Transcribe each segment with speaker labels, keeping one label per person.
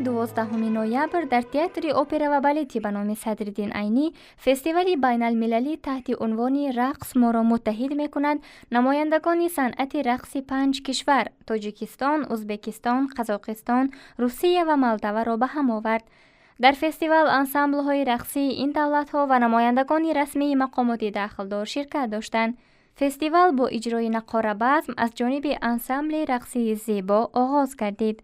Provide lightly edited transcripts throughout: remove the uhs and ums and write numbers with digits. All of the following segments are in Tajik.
Speaker 1: Рӯзи 12 ноябр дар театри опера ва балети ба номи Садриддин Айнӣ фестивали байналмилалӣ таҳти унвони «Рақс моро муттаҳид мекунад» намояндагони санъати рақси панҷ кишвар Тоҷикистон, Узбекистон, Қазоқистон, Русия ва Молдаваро ба ҳам овард. Дар фестивал ансамблҳои рақсии ин давлатҳо ва намояндагони расмии мақомоти дахлдор ширкат доштанд. Фестивал бо иҷрои нақорабазм аз ҷониби ансамбли рақсии «Зебо» оғоз гардид.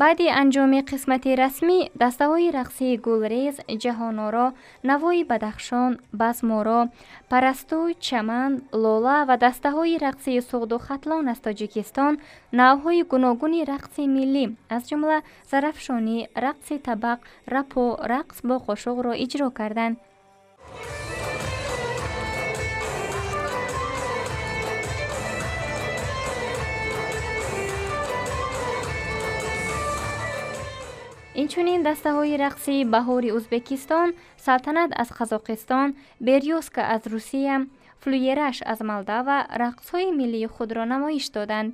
Speaker 1: Баъди анҷоми қисмати расмӣ дастаҳои рақсии «Гулрез», «Ҷаҳоноро», «Навои Бадахшон», «Базморо», «Парасту», «Чаман», «Лола» ва дастаҳои рақсии Суғду Хатлон аз Тоҷикистон навъҳои гуногуни рақси миллӣ, аз ҷумла зарафшонӣ, рақси табақ, рапо, рақс бо қошуқро иҷро карданд. Инчунин дастаҳои рақсии «Баҳори» Узбекистон, «Салтанат» аз Қазоқистон, «Берёзка» аз Русия, «Флуераш» аз Молдава рақсҳои миллии худро намоиш доданд.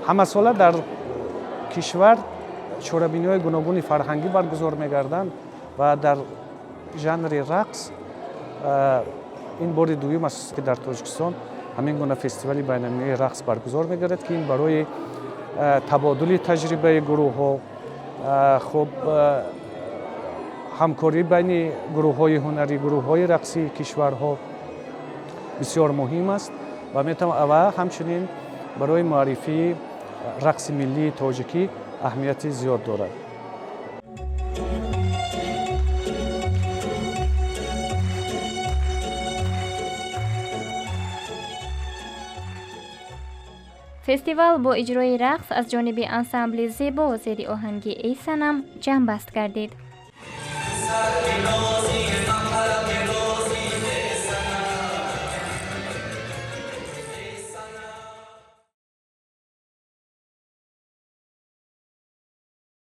Speaker 2: Ҳамасола дар кишвар чорабиниҳои гуногуни фарҳангӣ баргузор мегарданд ва дар жанри рақс ин бори дуюм аст, ки дар Тоҷикистон ҳамин гуна фестивали байналмилалии рақс баргузор мегардад, ки ин барои табодули таҷрибаи гурӯҳҳо, хуб, ҳамкорӣ байни гурӯҳҳои ҳунарӣ, гурӯҳҳои рақсии кишварҳо бисёр муҳим аст ва ҳамчунин барои муаррифии рақси миллии тоҷикӣ аҳамияти зиёд дорад.
Speaker 1: Фестивал бо иҷрои рақс аз ҷониби ансамбли «Зебо» зери оҳанги «Эй санам» ҷамъбаст гардид.